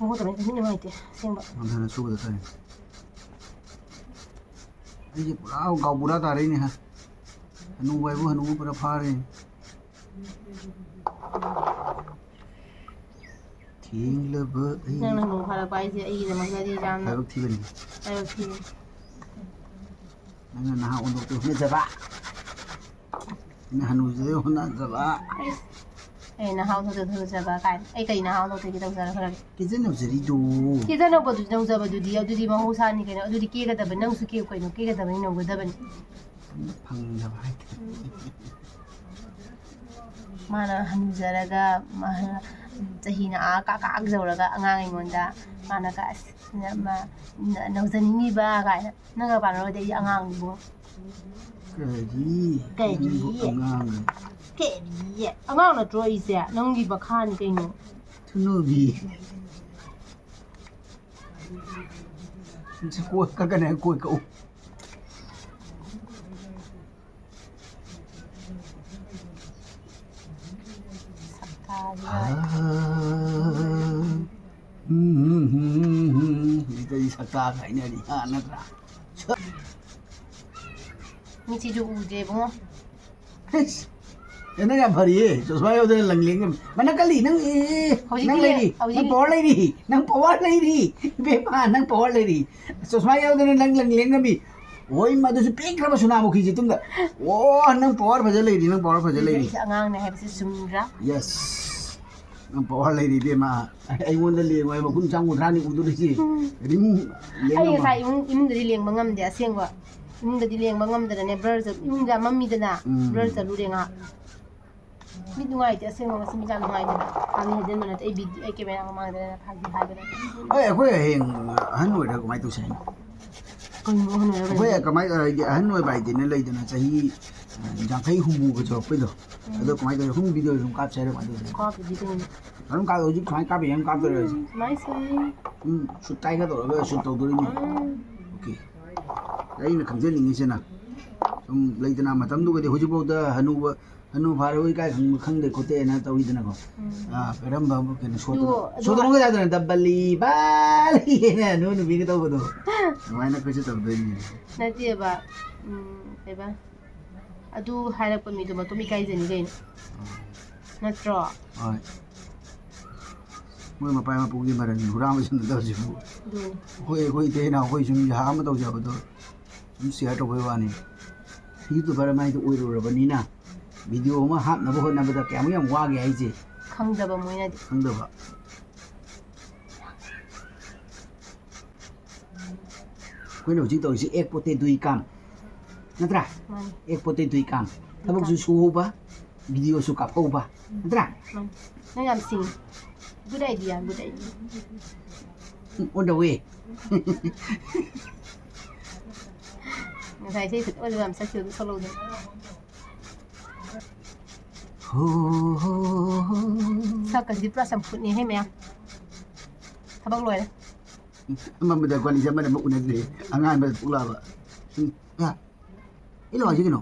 ꯃꯍꯧꯗ꯭ꯔꯕ ꯅꯠꯇꯦ, ꯃꯤꯠ ꯅꯨꯡꯉꯥꯏꯇꯦ, ꯑꯁꯦꯡꯕ꯫ ꯍꯟꯊꯅ ꯁꯨꯕꯗ ꯇꯥꯏ꯫ ꯑꯩꯁꯦ ꯄꯨꯔꯥ ꯒꯥꯎꯕꯨꯔꯥ ꯇꯥꯔꯛꯏꯅꯦ ꯍꯥ꯫ ꯍꯅꯨꯕ ꯍꯥꯏꯕꯨ ꯍꯅꯨꯕ ꯄꯨꯔꯥ ꯐꯥꯔꯦ꯫ ꯊꯦꯡꯂꯕ ꯑꯩ ꯅꯪꯅ ꯍꯅꯨ ꯐꯥꯔꯛꯄ ꯍꯥꯏꯁꯦ ꯑꯩꯒꯤꯗꯃꯛꯇꯗꯤ ꯌꯥꯝꯅ ꯂꯥꯏꯕꯛ ꯊꯤꯕꯅꯤ꯫ ꯂꯥꯏꯕꯛ ꯊꯤꯕꯅꯤ꯫ ꯅꯪꯅ ꯅꯍꯥ ꯑꯣꯟꯊꯣꯛꯇ ꯍꯣꯠꯅꯖꯕ꯫ ꯑꯩꯅ ꯍꯅꯨꯖꯕ ꯍꯣꯠꯅꯖꯕ꯫ ꯑꯩ ꯅꯍꯥ ꯑꯣꯟꯊꯣꯛꯇ ꯍꯣꯠꯅꯖꯕ ꯀꯥꯏꯅ꯫ ꯑꯩ ꯀꯔꯤ ꯅꯍꯥ ꯑꯣꯟꯊꯣꯛꯇꯒꯤ ꯇꯧꯖꯔꯛꯈ꯭ꯔꯒꯦ? ꯀꯦꯖꯅꯕꯖꯔꯤꯗꯣ꯫ ꯀꯦꯖꯅꯕꯗꯨꯗꯤ ꯅꯧꯖꯕꯗꯨꯗꯤ, ꯑꯗꯨꯗꯤ ꯃꯍꯧꯁꯥꯅꯤ ꯀꯩꯅꯣ꯫ ꯑꯗꯨꯗꯤ ꯀꯦꯒꯗꯕꯅꯤ꯫ ꯅꯪꯁꯨ ꯀꯦꯌꯨ ꯀꯩꯅꯣ, ꯀꯦꯒꯗꯕꯅꯤ, ꯅꯧꯒꯗꯕꯅꯤ꯫ ꯐꯪꯗꯕ ꯍꯥꯏꯇꯥꯔꯦ꯫ ꯃꯥꯅ ꯍꯟꯖꯔꯒ ꯃꯥ-, ꯆꯍꯤꯅ ꯑꯥ ꯀꯥ ꯀꯥ ꯌꯧꯔꯒ ꯑꯉꯥꯡ ꯑꯩꯉꯣꯟꯗ ꯃꯥꯅꯒ "ꯑꯁ, ꯅ-, ꯃ-, ꯅ-, ꯅꯧꯖꯅꯤꯡꯉꯤꯕ?" ꯀꯥꯏꯅ꯫ ꯅꯪꯒ ꯄꯥꯟꯅꯔꯨꯔꯗꯤ ꯑꯩ ꯑꯉꯥꯡꯅꯤꯕꯣ꯫ ꯀꯔꯤ? ꯀꯔꯤ? ꯅꯪꯕꯨ ꯑꯉꯥꯡ? ꯀꯔꯤ? ꯑꯉꯥꯡ ꯅꯠꯇ꯭ꯔꯣ ꯑꯩꯁꯦ? ꯅꯪꯒꯤ ꯃꯈꯥꯅꯤ ꯀꯩꯅꯣ꯫ ꯊꯨꯅꯨꯕꯤ꯫ ꯀꯣꯏ ꯀꯛꯀꯅꯤ, ꯀꯣꯏ ꯀꯛꯎ꯫ ꯁꯛꯇꯥꯁꯤꯒ꯫ ꯑꯥ, ꯎꯝ, ꯎꯝ, ꯎꯝ, ꯎꯝ, ꯎꯝ꯫ ꯃꯤꯇꯩ ꯁꯛꯇꯥ ꯍꯥꯏꯅꯔꯤ, ꯍꯥ, ꯅꯠꯇ꯭ꯔꯥ? ꯃꯤꯠꯁꯤꯁꯨ ꯎꯗ꯭ꯔꯦ ꯏꯕꯨꯡꯉꯣ꯫ ꯍꯩꯁ, ꯑꯦ, ꯅꯪ ꯌꯥꯝ ꯐꯔꯤꯌꯦ, ꯆꯣꯁꯃꯥ ꯌꯥꯎꯗꯅ ꯂꯪ ꯂꯦꯡ ꯉꯝꯃꯤ꯫ ꯃꯅꯥ ꯀꯜꯂꯤ, ꯅꯪ, ꯑꯦ, ꯍꯧꯖꯤꯛꯇꯤ ꯅꯪ ꯂꯦꯡ-, ꯂꯩꯔꯤ, ꯍꯧꯖꯤꯛ ꯅꯪ ꯄꯋꯥꯔ ꯂꯩꯔꯤ, ꯅꯪ ꯄꯋꯥꯔ ꯂꯩꯔꯤ, ꯏꯕꯦꯝꯃ, ꯅꯪ ꯄꯋꯥꯔ ꯂꯩꯔꯤ꯫ ꯆꯣꯁꯃꯥ ꯌꯥꯎꯗꯅ ꯅꯪ ꯂꯪ ꯂꯦꯡ ꯉꯝꯃꯤ꯫ ꯑꯣꯏ, ꯃꯗꯨꯁꯨ ꯄꯤꯛꯈ꯭ꯔꯕ ꯁꯨꯅꯥꯃꯨꯈꯤꯁꯦ ꯇꯨꯡꯗ꯫ ꯑꯣ, ꯅꯪ ꯄꯋꯥꯔ ꯐꯖ ꯂꯩꯔꯤ, ꯅꯪ ꯄꯋꯥꯔ ꯐꯖ ꯂꯩꯔꯤ꯫ ꯑꯩꯁꯦ ꯑꯉꯥꯡꯅꯦ ꯍꯥꯏꯕꯁꯦ ꯆꯨꯝꯗ꯭ꯔꯥ? Yes꯫ ꯅꯪ ꯄꯋꯥꯔ ꯂꯩꯔꯤ, ꯏꯕꯦꯝꯃ꯫ ꯑꯩꯉꯣꯟꯗ ꯂꯦꯡꯉꯣ ꯍꯥꯏ ꯃꯈꯨꯟ ꯆꯥꯝ ꯀꯨꯟꯊ꯭ꯔꯥꯅꯤ ꯎꯗꯣꯔꯤꯁꯤ꯫ ꯎꯝ꯫ ꯔꯤꯡ ꯑꯩ ꯂꯦꯡꯉꯝꯃ꯫ ꯉꯁꯥꯏ ꯏꯃꯨꯡ, ꯏꯃꯨꯡꯗꯗꯤ ꯂꯦꯡꯕ ꯉꯝꯗꯦ, ꯑꯁꯦꯡꯕ꯫ ꯏꯃꯨꯡꯗꯗꯤ ꯂꯦꯡꯕ ꯉꯝꯗꯅꯅꯦ, ꯕ꯭ꯂꯔ ꯆꯠ-, ꯏꯃꯨꯡꯗ ꯌꯥꯝ ꯃꯝꯃꯤꯗꯅ, ꯎꯝ꯫ ꯕ꯭ꯂꯔ ꯆꯠꯂꯨꯔꯦ ꯉꯥꯏꯍꯥꯛ꯫ ꯃꯤꯠ ꯅꯨꯡꯉꯥꯏꯇꯦ ꯑꯁꯦꯡꯕ, ꯉꯁꯤ ꯃꯤꯠ ꯌꯥꯝ ꯅꯨꯡꯉꯥꯏꯇꯦ꯫ ꯐꯥꯒꯤ ꯍꯥꯏꯖꯟꯕ ꯅꯠꯇꯦ, ꯑꯩ ꯚꯤꯗꯤꯑꯣ, ꯑꯩ ꯀꯦꯃꯦꯔꯥ ꯃꯃꯥꯡꯗꯅꯦ ꯐꯥꯒꯤ ꯍꯥꯏꯕ ꯅꯠꯇꯦ꯫ ꯍꯣꯏ, ꯑꯩꯈꯣꯏ ꯍꯌꯦꯡ ꯑꯍꯟ ꯑꯣꯏꯔꯒ ꯀꯃꯥꯏꯅ ꯇꯧꯁꯦ ꯍꯥꯏꯅꯣ? ꯀꯩꯅꯣ ꯑꯍꯟ ꯑꯣꯏꯔꯒ ꯑꯩꯈꯣꯏ ꯀꯩꯅꯣ? ꯀꯃꯥꯏ, ꯍꯥꯏꯗꯤ ꯑꯍꯟ ꯑꯣꯏꯕ ꯍꯥꯏꯗꯤꯅꯦ, ꯂꯩꯗꯅ ꯆꯍꯤ, ꯑ, ꯌꯥꯡꯈꯩ ꯍꯨꯝꯐꯨꯒ ꯌꯧꯔꯛꯄꯩꯗꯣ꯫ ꯎꯝ꯫ ꯑꯗꯣ ꯀꯃꯥꯏꯅ ꯇꯧꯁꯦ? ꯁꯨꯝ ꯚꯤꯗꯤꯑꯣ ꯁꯨꯝ ꯀꯥꯞꯁꯦ ꯍꯥꯏꯔꯣ, ꯀꯃꯥꯏꯅ ꯇꯧꯁꯦ? ꯀꯥꯞꯄꯨꯗꯤ ꯀꯩꯅꯣ꯫ ꯑꯗꯨꯝ ꯀꯥꯞꯄ, ꯍꯧꯖꯤꯛ ꯁꯨꯃꯥꯏꯅ ꯀꯥꯞꯄ ꯌꯥꯏ, ꯑꯗꯨꯝ ꯀꯥꯞꯇꯣꯏꯔꯣ ꯍꯥꯏꯁꯦ? ꯎꯝ, ꯁꯨꯃꯥꯏꯅ ꯁꯨꯝ꯫ ꯎꯝ, ꯁꯨꯠ ꯇꯥꯏꯒ ꯇꯧꯔꯒ ꯁꯨꯠ ꯇꯧꯗꯣꯔꯤꯅꯦ꯫ ꯎꯝ꯫ ꯑꯣꯀꯦ꯫ ꯑꯩꯅ ꯈꯪꯖꯅꯤꯡꯉꯤꯁꯤꯅ, ꯁꯨꯝ ꯂꯩꯗꯅ, ꯃꯇꯝꯗꯨꯒꯗꯤ ꯍꯧꯖꯤꯛꯐꯥꯎꯗ ꯍꯅꯨꯕ, ꯍꯅꯨ ꯐꯥꯔꯕ ꯏꯀꯥꯏ ꯈꯪꯕ ꯈꯪꯗꯦ ꯈꯣꯠꯇꯦꯅ ꯇꯧꯔꯤꯗꯅꯀꯣ꯫ ꯎꯝ꯫ ꯑꯥ, ꯀꯔꯝꯕ ꯀꯩꯅꯣ ꯁꯣꯠꯇꯅꯣ? ꯑꯗꯨ, ꯑꯗꯨ ꯁꯣꯠꯇꯅꯣ ꯀꯩ ꯍꯥꯏꯗꯅ, "ꯗꯕꯂꯤ ꯕꯥꯂꯤ" ꯍꯥꯏꯅ ꯍꯅꯨ ꯅꯨꯄꯤꯒ ꯇꯧꯕꯗꯣ꯫ ꯑꯗꯨꯃꯥꯏꯅ ꯑꯩꯈꯣꯏꯁꯨ ꯇꯧꯗꯣꯏꯅꯤ꯫ ꯅꯠꯇꯦꯕ, ꯎꯝ, ꯀꯩꯕ? ꯑꯗꯨ ꯍꯥꯏꯔꯛꯄ ꯃꯤꯗꯣ ꯃꯇꯣꯝ ꯏꯀꯥꯏꯖꯅꯤ ꯀꯩꯅꯣ꯫ ꯎꯝ꯫ ꯅꯠꯇ꯭ꯔꯣ? ꯍꯣꯏ꯫ ꯃꯣꯏ ꯃꯄꯥ ꯃꯄꯨꯒꯤ ꯃꯔꯟ ꯍꯨꯔꯥꯟꯕꯁꯤꯡꯗꯨꯗ ꯍꯧꯖꯤꯛꯄꯨ꯫ ꯑꯗꯨꯅꯤ꯫ ꯑꯩꯈꯣꯏ, ꯑꯩꯈꯣꯏ ꯏꯇꯩ ꯏꯅꯥꯎ, ꯑꯩꯈꯣꯏ ꯁꯨꯝ ꯌꯥ ꯑꯃ ꯇꯧꯖꯕꯗꯣ ꯁꯨꯝ ꯁꯤꯌꯥꯔ ꯇꯧꯕꯩ ꯋꯥꯅꯤ꯫ ꯌꯨꯇꯨꯕꯔ ꯑꯃ ꯍꯥꯏꯗꯣ ꯑꯣꯏꯔꯨꯔꯕꯅꯤꯅ ꯚꯤꯗꯤꯑꯣ ꯑꯃ ꯍꯥꯞꯅꯕ ꯍꯣꯠꯅꯕꯗ ꯀꯌꯥꯃꯨꯛ ꯌꯥꯝ ꯋꯥꯒꯦ ꯍꯥꯏꯁꯦ꯫ ꯈꯪꯗꯕ ꯃꯣꯏꯅꯗꯤ꯫ ꯈꯪꯗꯕ꯫ ꯑꯩꯈꯣꯏꯅ ꯍꯧꯖꯤꯛ ꯇꯧꯔꯤꯁꯤ ꯑꯦꯛ ꯄꯣꯠꯇꯦ ꯗꯨꯏ ꯀꯥꯝ꯫ ꯅꯠꯇ꯭ꯔꯥ? ꯃꯥꯅꯤ꯫ ꯑꯦꯛ ꯄꯣꯠꯇꯦ ꯗꯨꯏ ꯀꯥꯝ꯫ ꯊꯕꯛꯁꯨ ꯀꯥꯝ꯫ ꯁꯨꯍꯧꯕ, ꯚꯤꯗꯤꯑꯣꯁꯨ ꯀꯥꯞꯍꯧꯕ, ꯅꯠꯇ꯭ꯔꯥ? ꯎꯝ. ꯅꯪ ꯌꯥꯝ ꯁꯤꯡꯉꯤ. Good idea, good idea. On the way. ꯉꯁꯥꯏ ꯏꯁꯩ ꯁꯛꯄꯗꯣ ꯌꯥꯝ ꯁꯛꯈꯤꯕꯗꯣ ꯁꯛꯂꯧꯗꯅ. ꯍꯣ, ꯍꯣ, ꯍꯣ. ꯁꯛꯀꯁꯤꯗꯤ ꯄꯨꯔꯥ ꯆꯝꯐꯨꯠꯅꯦꯍꯦ ꯃꯌꯥꯝ. ꯊꯕꯛ ꯂꯣꯏꯔꯦ. ꯑꯃꯝꯕꯗ ꯀ꯭ꯋꯥꯂꯤꯁꯦ ꯑꯃꯅ ꯑꯃ ꯎꯅꯗ꯭ꯔꯦ. ꯑꯉꯥꯟꯕꯗ ꯊꯣꯛꯂꯛꯑꯕ. ꯎꯝ. ꯑ, ꯏꯂꯣ ꯍꯥꯏꯁꯤ ꯀꯩꯅꯣ?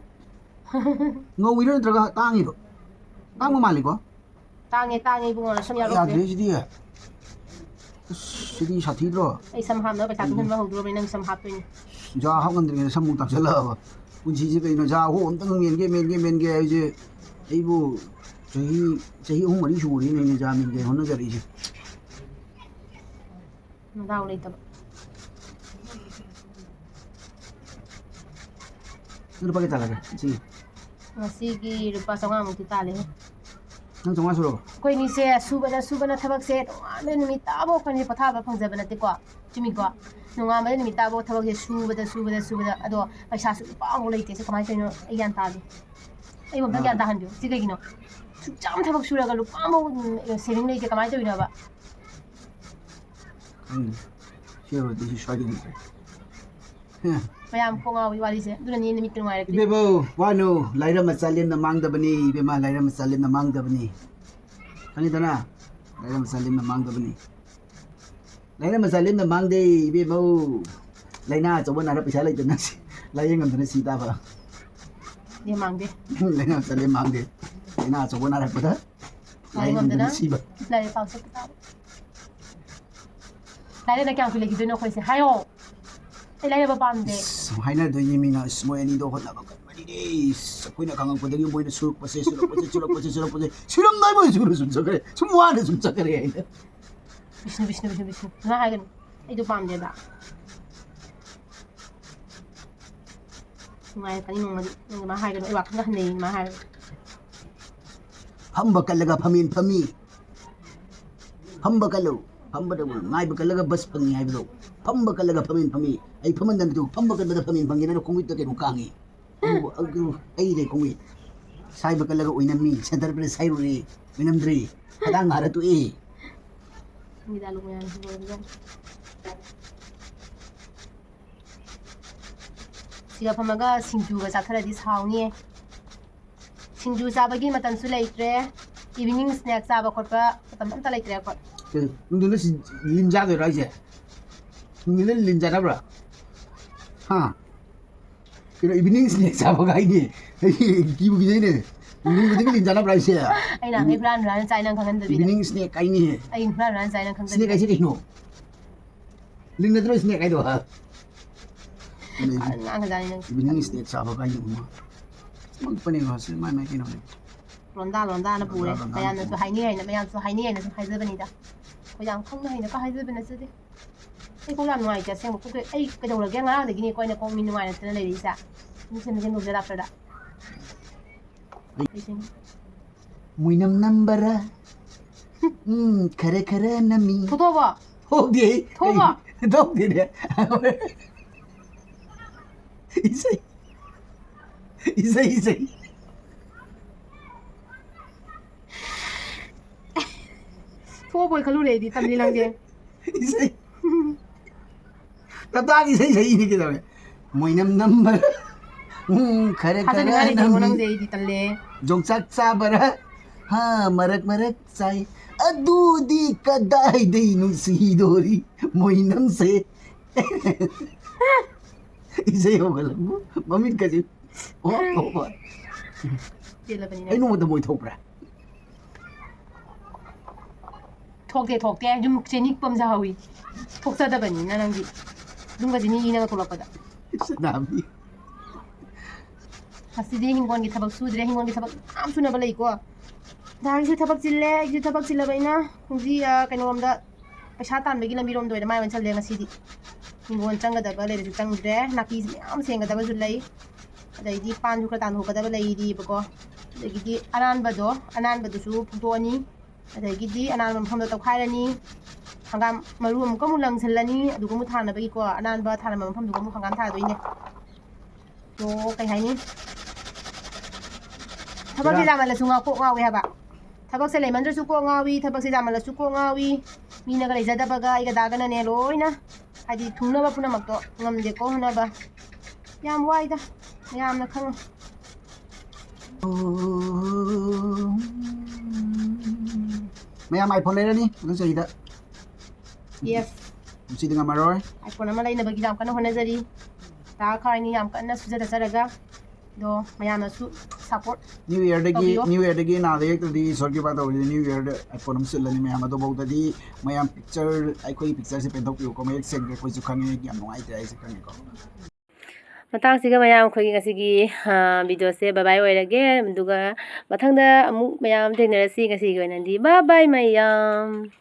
ꯉꯧꯔꯤꯔꯣ ꯅꯠꯇ꯭ꯔꯒ ꯇꯥꯡꯉꯤꯔꯣ? ꯇꯥꯡꯕ ꯃꯥꯜꯂꯤꯀꯣ? ꯇꯥꯡꯉꯦ, ꯇꯥꯡꯉꯦ ꯏꯕꯨꯡꯉꯣ, ꯅꯁꯝ ꯌꯥꯔꯣꯏꯗ꯭ꯔꯦ. ꯌꯥꯗ꯭ꯔꯦ ꯁꯤꯗꯤ. ꯑꯁ, ꯁꯤꯗꯤ ꯁꯥꯊꯤꯗ꯭ꯔꯣ? ꯑꯩ ꯁꯝ ꯍꯥꯞꯅꯕ ꯄꯩꯁꯥ ꯇꯨꯡꯁꯤꯟꯕ ꯍꯧꯗ꯭ꯔꯣꯕꯅꯤ, ꯅꯪ ꯁꯝ ꯍꯥꯞꯇꯣꯏꯅꯤ. ꯖꯥ ꯍꯥꯞ ꯉꯝꯗ꯭ꯔꯤꯉꯩꯗ ꯁꯝꯃꯨꯛ ꯇꯥꯡꯁꯤꯜꯂꯛꯑꯕ. ꯄꯨꯟꯁꯤꯁꯦ ꯀꯩꯅꯣ? ꯖꯥ ꯍꯣ ꯑꯝꯇꯪ ꯃꯦꯟꯒꯦ, ꯃꯦꯟꯒꯦ, ꯃꯦꯟꯒꯦ ꯍꯥꯏꯁꯦ. ꯑꯩꯕꯨ ꯆꯍꯤ, ꯆꯍꯤ ꯑꯍꯨꯝ ꯃꯔꯤ ꯁꯨꯔꯦꯅꯦ ꯑꯩꯅ ꯖꯥ ꯃꯦꯟꯒꯦ ꯍꯣꯠꯅꯖꯔꯛꯏꯁꯦ. ꯅꯗꯥꯎ ꯂꯩꯇꯕ. ꯅꯪ ꯂꯨꯄꯥ ꯀꯌꯥ ꯇꯥꯜꯂꯒꯦ ꯉꯁꯤꯒꯤ? ꯉꯁꯤꯒꯤ ꯂꯨꯄꯥ ꯆꯥꯝꯃꯉꯥꯃꯨꯛꯇꯤ ꯇꯥꯜꯂꯦ. ꯅꯪ ꯆꯥꯝꯃꯉꯥ ꯁꯨꯔꯕ? ꯑꯩꯈꯣꯏꯅꯤꯁꯦ ꯁꯨꯕꯗ ꯁꯨꯕꯅ ꯊꯕꯛꯁꯦ ꯅꯣꯡꯉꯥꯟꯕꯗꯩ ꯅꯨꯃꯤꯠ ꯇꯥꯕꯣ ꯑꯩꯈꯣꯏꯅꯤ ꯄꯣꯊꯥꯕ ꯐꯪꯖꯕ ꯅꯠꯇꯦꯀꯣ. ꯆꯨꯝꯃꯤꯀꯣ? ꯅꯣꯡꯉꯥꯟꯕꯗꯩ ꯅꯨꯃꯤꯠ ꯇꯥꯕꯣ ꯊꯕꯛꯁꯦ ꯁꯨꯕꯗ ꯁꯨꯕꯗ ꯁꯨꯕꯗ, ꯑꯗꯣ ꯄꯩꯁꯥꯁꯨ ꯂꯨꯄꯥ ꯑꯃꯐꯥꯎ ꯂꯩꯇꯦ꯫ ꯁꯤ ꯀꯃꯥꯏꯅ ꯇꯧꯔꯤꯅꯣ? ꯑꯩ ꯒ꯭ꯌꯥꯟ ꯇꯥꯗꯦ. ꯑꯩꯕꯨ ꯑꯝꯇ ꯒ꯭ꯌꯥꯟ ꯇꯥꯍꯟꯕꯤꯌꯨ꯫ ꯁꯤ ꯀꯩꯒꯤꯅꯣ? ꯁꯨꯛꯆꯥꯝ ꯊꯕꯛ ꯁꯨꯔꯒ ꯂꯨꯄꯥ ꯑꯃꯐꯥꯎ saving ꯂꯩꯇꯦ꯫ ꯀꯃꯥꯏꯅ ꯇꯧꯔꯤꯅꯣꯕ? ꯈꯪꯗꯦ. ꯁꯤ ꯑꯣꯏꯔꯗꯤ ꯁꯤ ꯁ꯭ꯋꯥꯏꯗ ꯂꯩꯇ꯭ꯔꯦ. ꯃꯌꯥꯝ ꯀꯣꯛ ꯉꯥꯎꯏ ꯋꯥꯔꯤꯁꯦ꯫ ꯑꯗꯨꯅꯅꯦ ꯅꯨꯃꯤꯠꯇꯨ ꯅꯨꯡꯉꯥꯏꯔꯛꯇ꯭ꯔꯤ. ꯏꯕꯦꯝꯃ, ꯋꯥꯅꯨ, ꯂꯥꯏꯔ ꯃꯆꯥ ꯂꯦꯝꯅ ꯃꯥꯡꯗꯕꯅꯤ, ꯏꯕꯦꯝꯃ, ꯂꯥꯏꯔ ꯃꯆꯥ ꯂꯦꯝꯅ ꯃꯥꯡꯗꯕꯅꯤ꯫ ꯈꯪꯉꯤꯗꯅ? ꯂꯥꯏꯔ ꯃꯆꯥ ꯂꯦꯝꯅ ꯃꯥꯡꯗꯕꯅꯤ. ꯂꯥꯏꯔ ꯃꯆꯥ ꯂꯦꯝꯅ ꯃꯥꯡꯗꯦ, ꯏꯕꯦꯝꯃꯧ. ꯂꯥꯏꯅꯥ ꯑꯆꯧꯕ ꯅꯥꯔ ꯄꯩꯁꯥ ꯂꯩꯇꯅ ꯁꯤ-, ꯂꯥꯏꯌꯦꯡ ꯉꯝꯗꯅ ꯁꯤ ꯇꯥꯕ. ꯂꯦꯝ ꯃꯥꯡꯗꯦ. ꯂꯥꯏꯅꯥ ꯃꯆꯥ ꯂꯦꯝ ꯃꯥꯡꯗꯦ. ꯂꯥꯏꯅꯥ ꯑꯆꯧꯕ ꯅꯥꯔꯛꯄꯗ ꯂꯥꯏꯌꯦꯡ ꯉꯝꯗꯅ ꯁꯤꯕ. ꯂꯥꯏꯔꯤꯛ ꯄꯥꯎ ꯆꯠꯄ ꯇꯥꯕ. ꯂꯥꯏꯔꯤꯛꯅ ꯀꯌꯥꯝ ꯀꯨꯏ ꯂꯩꯈꯤꯗꯣꯏꯅꯣ ꯑꯩꯈꯣꯏꯁꯦ? ꯍꯥꯏꯌꯣ. ꯑꯩ ꯂꯥꯏꯔꯕ ꯄꯥꯝꯗꯦ. ꯏꯁ, ꯍꯥꯏꯅꯗꯣꯏꯅꯤ ꯃꯤꯅ, ꯏꯁ, ꯃꯣꯏ ꯑꯅꯤꯗꯣ ꯍꯣꯠꯅꯕ ꯀꯟꯕꯅꯤꯅꯦ, ꯏꯁ, ꯑꯩꯈꯣꯏꯅ ꯈꯪꯉꯛꯄꯗꯒꯤ ꯃꯣꯏꯅ ꯁꯨꯔꯛꯄꯁꯦ, ꯁꯨꯔꯛꯄꯁꯦ, ꯁꯨꯔꯛꯄꯁꯦ, ꯁꯨꯔꯛꯄꯁꯦ, ꯁꯨꯔꯝꯗꯥꯏ ꯃꯣꯏ ꯁꯨꯔ ꯁꯨꯝ ꯆꯠꯈ꯭ꯔꯦ, ꯁꯨꯝ ꯋꯥꯅ ꯁꯨꯝ ꯆꯠꯈ꯭ꯔꯦ ꯍꯥꯏꯅ꯫ ꯕꯤꯁꯅꯨ, ꯕꯤꯁꯅꯨ, ꯕꯤꯁꯅꯨ, ꯕꯤꯁꯅꯨ, ꯑꯗꯨꯃꯥꯏ ꯍꯥꯏꯒꯅꯨ. ꯑꯩꯗꯣ ꯄꯥꯝꯗꯦꯗ. ꯅꯨꯡꯉꯥꯏꯔꯛꯀꯅꯤ ꯅꯣꯡꯃꯗꯤ꯫ ꯅꯪ ꯑꯗꯨꯃꯥꯏ ꯍꯥꯏꯒꯅꯨ, ꯑꯩ ꯋꯥꯈꯜꯒ ꯍꯟꯅꯩꯌꯦ ꯑꯗꯨꯃꯥꯏ ꯍꯥꯏꯔꯒ. ꯐꯝꯕ ꯀꯜꯂꯒ ꯐꯝꯃꯦꯟ ꯐꯝꯃꯤ꯫ ꯐꯝꯕ ꯀꯜꯂꯨ, ꯐꯝꯕꯗ ꯉꯥꯏꯕ ꯀꯜꯂꯒ ꯕꯁ ꯐꯪꯉꯤ ꯍꯥꯏꯕꯗꯣ꯫ ꯐꯝꯕ ꯀꯜꯂꯒ ꯐꯝꯃꯦꯟ ꯐꯝꯃꯤ꯫ ꯑꯩ ꯐꯝꯃꯟꯗꯅ ꯇꯨ ꯐꯝꯕ ꯀꯟꯕꯗ ꯐꯝꯃꯦꯟ ꯐꯪꯉꯤ, ꯅꯪꯅ ꯈꯣꯡꯃꯤꯠꯇ ꯀꯩꯅꯣ ꯀꯥꯡꯉꯤ꯫ ꯑꯗꯨꯕꯨ ꯑꯗꯨ ꯑꯩ ꯂꯩ ꯈꯣꯡꯃꯤꯠ꯫ ꯁꯥꯏꯕ ꯀꯜꯂꯒ ꯑꯣꯏꯅꯝꯃꯤ, ꯁꯦꯟꯇꯔ ꯄ꯭ꯔꯦꯁ ꯁꯥꯏꯔꯨꯔꯦ, ꯑꯣꯏꯅꯝꯗ꯭ꯔꯦ, ꯈꯗꯥꯡ ꯅꯥꯔ ꯇꯣꯛꯑꯦ꯫ ꯅꯪꯒꯤ ꯗꯥꯏꯂꯣꯛ ꯃꯌꯥꯝꯁꯤ ꯂꯣꯏꯔꯦ ꯏꯕꯦꯝꯃ꯫ ꯁꯤꯗ ꯐꯝꯃꯒ ꯁꯤꯡꯖꯨꯒ ꯆꯥꯊꯔꯗꯤ ꯁꯥꯎꯅꯤꯌꯦ꯫ ꯁꯤꯡꯖꯨ ꯆꯥꯕꯒꯤ ꯃꯇꯝꯁꯨ ꯂꯩꯇ꯭ꯔꯦ, ꯏꯚꯤꯅꯤꯡ ꯁ꯭ꯅꯦꯛ ꯆꯥꯕ ꯈꯣꯠꯄ ꯃꯇꯝ ꯑꯝꯇ ꯂꯩꯇ꯭ꯔꯦ ꯑꯩꯈꯣꯏ꯫ ꯀꯩꯅꯣ, ꯅꯨꯡꯊꯤꯜꯗ ꯁꯤ-, ꯂꯤꯟ ꯆꯥꯗꯣꯏꯔꯣ ꯍꯥꯏꯁꯦ? ꯅꯨꯡꯊꯤꯜꯗ ꯂꯤꯟ ꯆꯥꯅꯕ꯭ꯔꯣ? ꯍꯥ? ꯀꯩꯅꯣ, ꯏꯚꯤꯅꯤꯡ ꯁ꯭ꯅꯦꯛ ꯆꯥꯕ ꯀꯥꯏꯅꯦ? ꯑꯩ ꯀꯤꯕꯨ ꯀꯤꯖꯩꯅꯦ꯫ ꯅꯨꯡꯊꯤꯜ ꯈꯨꯗꯤꯡꯒꯤ ꯂꯤꯟ ꯆꯥꯅꯕ꯭ꯔꯥ ꯍꯥꯏꯁꯦ? ꯑꯩꯅ ꯍꯪꯉꯦ, ꯍꯨꯔꯥꯟ ꯍꯨꯔꯥꯟ ꯆꯥꯏ ꯅꯪ ꯈꯪꯍꯟꯗꯕꯤꯗ꯫ ꯏꯚꯤꯅꯤꯡ ꯁ꯭ꯅꯦꯛ ꯀꯥꯏꯅꯦ? ꯑꯩ ꯍꯨꯔꯥꯟ ꯍꯨꯔꯥꯟ ꯆꯥꯏ ꯅꯪ ꯈꯪꯗꯕꯤꯗ꯫ ꯁ꯭ꯅꯦꯛ ꯍꯥꯏꯁꯦ ꯀꯩꯅꯣ? ꯂꯤꯟ ꯅꯠꯇ꯭ꯔꯣ ꯁ꯭ꯅꯦꯛ ꯍꯥꯏꯗꯣ? ꯑꯉꯥꯡ ꯉꯖꯥꯠꯅꯤ ꯅꯪ꯫ ꯏꯚꯤꯅꯤꯡ ꯁ꯭ꯅꯦꯛ ꯆꯥꯕ ꯀꯥꯏꯅ ꯑꯃ꯫ ꯃꯛꯄꯅꯦ ꯃꯥꯁꯦ, ꯃꯥꯏ ꯃꯥꯏ ꯀꯩꯅꯣꯅꯦ꯫ ꯂꯣꯟꯗꯥ ꯂꯣꯟꯗꯥꯅ ꯄꯨꯔꯦ꯫ ꯂꯣꯟꯗꯥ ꯂꯣꯟꯗꯥꯅ ꯃꯌꯥꯝꯅꯁꯨ ꯄꯨꯔꯦ꯫ ꯍꯥꯏꯅꯤ ꯍꯥꯏꯅ, ꯃꯌꯥꯝꯁꯨ ꯍꯥꯏꯅꯤ ꯍꯥꯏꯅ ꯁꯨꯝ ꯍꯥꯏꯖꯕꯅꯤꯗ꯫ ꯑꯩꯈꯣꯏ ꯌꯥꯝ ꯈꯪꯅ ꯍꯩꯅꯒ ꯍꯥꯏꯖꯕ ꯅꯠꯆꯗꯦ꯫ ꯑꯩ ꯀꯣꯛ ꯌꯥꯝ ꯅꯨꯡꯉꯥꯏꯇꯦ ꯑꯁꯦꯡꯕ꯫ ꯀꯣꯛ ꯑꯩ ꯀꯩꯗꯧꯔꯒꯦ? ꯉꯔꯥꯡꯗꯒꯤꯅꯤꯀꯣ ꯑꯩꯅ ꯀꯣꯛ ꯃꯤ ꯅꯨꯡꯉꯥꯏꯅꯗꯅ ꯂꯩꯔꯛꯏꯁꯦ꯫ ꯃꯤꯁꯦ ꯃꯤꯁꯦ ꯅꯣꯛꯖ ꯂꯥꯛꯄꯗ꯫ ꯃꯣꯏꯅꯝ ꯅꯝꯕꯔ? ꯎꯝ, ꯈꯔ ꯈꯔ ꯅꯝꯃꯤ꯫ ꯊꯣꯛꯇꯣꯛꯑꯕꯣ? ꯊꯣꯛꯇꯦ꯫ ꯊꯣꯛꯑꯕꯣ? ꯊꯣꯛꯇꯦꯅꯦ꯫ ꯏꯁꯩ꯫ ꯏꯁꯩ, ꯏꯁꯩ꯫ ꯊꯣꯛꯑꯕꯣꯏ ꯈꯜꯂꯨꯔꯦ ꯑꯩꯗꯤ, ꯇꯝꯂꯤ ꯅꯪꯁꯦ꯫ ꯏꯁꯩ꯫ ꯇꯞꯇꯥꯒꯤ ꯏꯁꯩ ꯁꯛꯏꯅꯤ ꯀꯩꯗꯧꯔꯦ? ꯃꯣꯏꯅꯝ ꯅꯝꯕ꯫ ꯎꯝ, ꯈꯔ ꯈꯔ ꯊꯥꯖꯅꯤꯡꯉꯥꯏ ꯂꯩꯇꯦꯀꯣ ꯅꯝꯃꯤ꯫ ꯅꯪꯁꯦ, ꯑꯩꯗꯤ ꯇꯜꯂꯦ꯫ ꯌꯣꯡꯆꯥꯛ ꯆꯥꯕꯔ? ꯍꯥ, ꯃꯔꯛ ꯃꯔꯛ ꯆꯥꯏ꯫ ꯑꯗꯨꯗꯤ ꯀꯗꯥꯏꯗꯩ ꯅꯨꯡꯁꯤꯗꯣꯔꯤ ꯃꯣꯏꯅꯝꯁꯦ? ꯏꯁꯩ ꯍꯧꯒꯠꯂꯛꯄ ꯃꯃꯤꯠꯀꯁꯦ꯫ ꯑꯣ, ꯑꯣ, ꯑꯣ꯫ ꯄꯦꯜꯂꯕꯅꯤ ꯑꯩ ꯅꯪ꯫ ꯅꯣꯡꯃꯇ ꯃꯣꯏ ꯊꯣꯛꯄ꯭ꯔꯥ? ꯊꯣꯛꯇꯦ, ꯊꯣꯛꯇꯦ꯫ ꯌꯨꯝ ꯆꯦꯅꯤꯛꯄ ꯑꯃ ꯁꯥꯍꯧꯋꯤ꯫ ꯊꯣꯛꯆꯗꯕꯅꯤꯅ ꯅꯪꯗꯤ꯫ ꯌꯨꯝꯒꯁꯦ ꯅꯤꯛꯏꯅꯒ ꯊꯣꯛꯂꯛꯄꯗ꯫ ꯁꯅꯥꯕꯤ꯫ ꯉꯁꯤꯗꯤ ꯍꯤꯡꯒꯣꯜꯒꯤ ꯊꯕꯛ ꯁꯨꯗ꯭ꯔꯦ꯫ ꯍꯤꯡꯒꯣꯜꯒꯤ ꯊꯕꯛ ꯌꯥꯝ ꯁꯨꯅꯕ ꯂꯩꯀꯣ꯫ ꯗꯥꯒꯤꯁꯨ ꯊꯕꯛ ꯆꯤꯜꯂꯦ, ꯑꯩꯁꯨ ꯊꯕꯛ ꯆꯤꯜꯂꯕꯅꯤꯅ ꯍꯧꯖꯤꯛ, ꯑ, ꯀꯩꯅꯣꯔꯣꯝꯗ ꯄꯩꯁꯥ ꯇꯥꯟꯕꯒꯤ ꯂꯝꯕꯤꯔꯣꯝꯗ ꯑꯣꯏꯅ ꯃꯥꯏ ꯑꯣꯟꯁꯤꯜꯂꯦ ꯉꯁꯤꯗꯤ꯫ ꯍꯤꯡꯒꯣꯜ ꯆꯪꯒꯗꯕ ꯂꯩꯔꯁꯨ ꯆꯪꯗ꯭ꯔꯦ, ꯅꯥꯄꯤꯁꯤ ꯃꯌꯥꯝ ꯁꯦꯡꯒꯗꯕꯁꯨ ꯂꯩ, ꯑꯗꯩꯗꯤ ꯄꯥꯟꯁꯨ ꯈꯔ ꯇꯥꯟꯊꯣꯛꯀꯗꯕ ꯂꯩꯔꯤꯕꯀꯣ꯫ ꯑꯗꯒꯤꯗꯤ ꯑꯅꯥꯟꯕꯗꯣ, ꯑꯅꯥꯟꯕꯗꯨꯁꯨ ꯐꯨꯛꯇꯣꯛꯑꯅꯤ, ꯑꯗꯒꯤꯗꯤ ꯑꯅꯥꯟꯕ ꯃꯐꯝꯗꯣ ꯇꯧꯈꯥꯏꯔꯅꯤ, ꯍꯪꯒꯥꯝ ꯃꯔꯨ ꯑꯃꯨꯛꯀ ꯑꯃꯨꯛ ꯂꯪꯁꯤꯜꯂꯅꯤ, ꯑꯗꯨꯒ ꯑꯃꯨꯛ ꯊꯥꯅꯕꯒꯤꯀꯣ, ꯑꯅꯥꯟꯕ ꯊꯥꯅꯕ ꯃꯐꯝꯗꯨꯒ ꯑꯃꯨꯛ ꯍꯪꯒꯥꯝ ꯊꯥꯗꯣꯏꯅꯦ꯫ ꯑꯗꯣ ꯀꯩ ꯍꯥꯏꯅꯤ, ꯊꯕꯛꯁꯦ ꯌꯥꯝꯃꯜꯂꯁꯨ ꯉꯥꯎ ꯀꯣꯛ ꯉꯥꯎꯋꯦ ꯍꯥꯏꯕ꯫ ꯊꯕꯛꯁꯦ ꯂꯩꯃꯟꯗ꯭ꯔꯁꯨ ꯀꯣꯛ ꯉꯥꯎꯏ, ꯊꯕꯛꯁꯦ ꯌꯥꯝꯃꯜꯂꯁꯨ ꯀꯣꯛ ꯉꯥꯎꯏ꯫ ꯃꯤꯅꯒ ꯂꯩꯖꯗꯕꯒ ꯑꯩꯒ ꯗꯥꯒꯅꯅꯦ ꯂꯣꯏꯅ, ꯍꯥꯏꯗꯤ ꯊꯨꯡꯅꯕ ꯄꯨꯝꯅꯃꯛꯇꯣ ꯉꯝꯗꯦꯀꯣ ꯍꯣꯠꯅꯕ꯫ ꯌꯥꯝ ꯋꯥꯏꯗ, ꯃꯌꯥꯝꯅ ꯈꯪꯉꯤ꯫ ꯃꯌꯥꯝ iPhone ꯂꯩꯔꯅꯤ ꯃꯊꯪ ꯆꯍꯤꯗ꯫ Yes, ꯀꯨꯝꯁꯤꯗꯤ ꯉꯝꯃꯔꯣꯏ꯫ iPhone ꯑꯃ ꯂꯩꯅꯕꯒꯤ ꯌꯥꯝ ꯀꯟꯅ ꯍꯣꯠꯅꯖꯔꯤ꯫ ꯗꯥ ꯈꯥꯏꯅꯤ ꯌꯥꯝ ꯀꯟꯅ ꯁꯨꯖ ꯇꯠꯆꯔꯒ, ꯑꯗꯣ ꯃꯌꯥꯝꯅꯁꯨ support꯫ New Yearꯗꯒꯤ ꯇꯧꯕꯤꯌꯣ꯫ New Yearꯗꯒꯤ ꯅꯥꯗ ꯌꯦꯛꯇ꯭ꯔꯗꯤ ꯏꯁꯣꯔꯒꯤ ꯄꯥ ꯇꯧꯔꯗꯤ New Yearꯗ iPhone ꯑꯃ ꯁꯤꯜꯂꯅꯤ ꯃꯌꯥꯝ꯫ ꯑꯗꯨꯐꯥꯎꯗꯗꯤ ꯃꯌꯥꯝ picture, ꯑꯩꯈꯣꯏꯒꯤ pictureꯁꯦ ꯄꯦꯟꯊꯣꯛꯄꯤꯌꯨꯀꯣ꯫ ꯃꯌꯦꯛ ꯁꯦꯡꯗ꯭ꯔꯦ, ꯑꯩꯈꯣꯏꯁꯨ ꯈꯪꯉꯦ, ꯌꯥꯝ ꯅꯨꯡꯉꯥꯏꯇ꯭ꯔꯦ, ꯑꯩꯁꯨ ꯈꯪꯉꯦꯀꯣ꯫ ꯃꯇꯥꯡꯁꯤꯒ ꯃꯌꯥꯝ ꯑꯩꯈꯣꯏꯒꯤ ꯉꯁꯤꯒꯤ, ꯑ, videoꯁꯦ bye bye ꯑꯣꯏꯔꯒꯦ꯫ ꯑꯗꯨꯒ ꯃꯊꯪꯗ ꯑꯃꯨꯛ ꯃꯌꯥꯝ ꯊꯦꯡꯅꯔꯁꯤ꯫ ꯉꯁꯤꯒꯤ ꯑꯣꯏꯅꯗꯤ bye bye ꯃꯌꯥꯝ꯫